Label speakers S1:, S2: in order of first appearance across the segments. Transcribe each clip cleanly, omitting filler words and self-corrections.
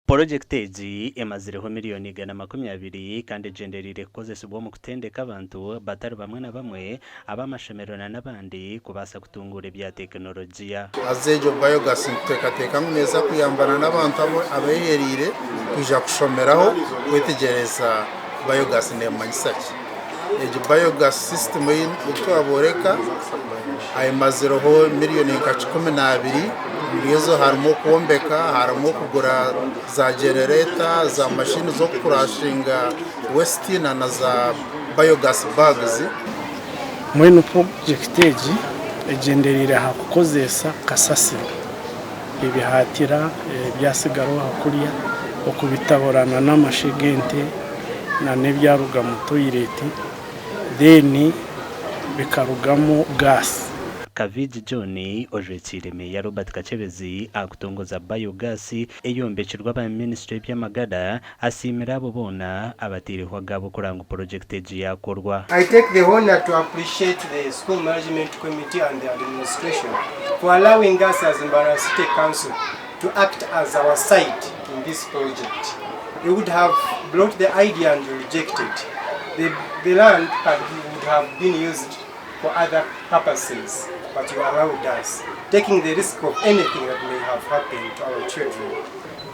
S1: Purojekiti egi emazireho miriyoni 120 kandi egyendereire kukozesibwa omu kutendeka abantu batari bamwe na bamwe ab'amashomero na n'abandi kubaasa kutunguura ebya tekinologiya.
S2: Haza egyo biogas nituteekateeka ngu neeza kuyambana n'abantu abehereire kwija kushomeraho kwetegyereza biogas neemanyisa ki. Egi biogas system ei twabooreka emazireho miriyoni nka 12, omuri ezo harimu okwombeka, harimu okugura za genereeta, za mashini z'okukurashinga wesiti na za biogas bags.
S3: Mbwenu purojekiti egi egyendereire aha kukozeesa kasasiro, ebihaatira ebyatsigaraho aha kurya, okubitaburana n'amashe g'ente n'ebyaruga mu toyireti then bikarugamu gaasi.
S1: Kaviigi John ojwekiire Meeya Robert Kakyebezi aha kutongoza biogas eyombekirwe aba minisitule y'eby'amagara asiimire abo boona abataireho agaabo kureba ngu purojekiti egi yaakorwa.
S4: I take the honour to appreciate the school management committee and the administration for allowing us as Mbarara City Council to act as our side in this project. We would have brought the idea and rejected. The, the land had, would have been used for other purposes, but you allowed us, taking the risk of anything that may have happened to our children.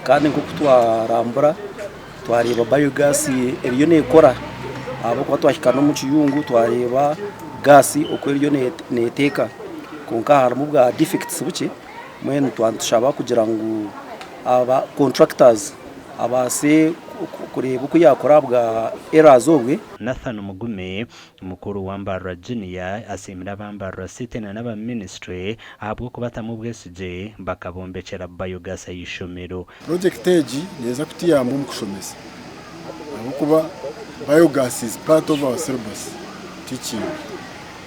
S5: Kandi nk'oku twarambura twareeba biogas eriyo neekora ahabw'okuba twahika n'omu kiyungu twareeba gaasi oku eriyo neeteeka kwonka harimu bwa defects bukye mbwenu twaba nitushaba kugira ngu aba contractors abaase kureeba oku yaakora bwa errors obwe.
S1: Nathan Mugume, Mukuru wa Mbarara Junior asiimire aba Mbarara City na n'aba minisiture ahabw'okubatamu obwesigye bakabombekyera biogas ah'eishomero.
S6: Purojekiti egi neeza kutuyamba omu kushomesa ahabw'okuba biogas is part of our syllabus teaching.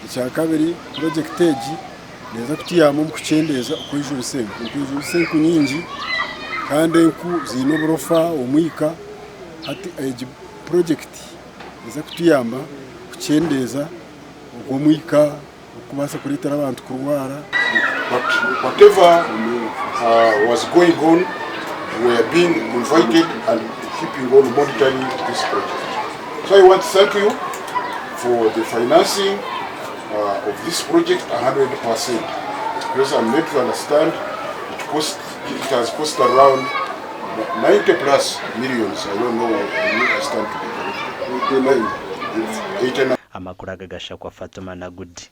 S6: Ekyakabiri purojekiti egi neeza kutuyamba omu kukyendeeza okwejubisa enku. Nitwejubisa enku nyingi kandi enku ziine oburofa, omwika, hati egi purojekiti Neeza kutuyamba kukyendeeza ogwo omwika ogurikubaasa kureetera abantu kurwara.
S7: But whatever was going on we were being invited and keeping on monitoring this project. So I want to thank you for the financing of this project 100% because I'm made to understand it cost it has cost around 90 plus millions, I don't know, I stand to be corrected. 89.
S1: Amakuru aga gashakwa Fatuma Nagudi.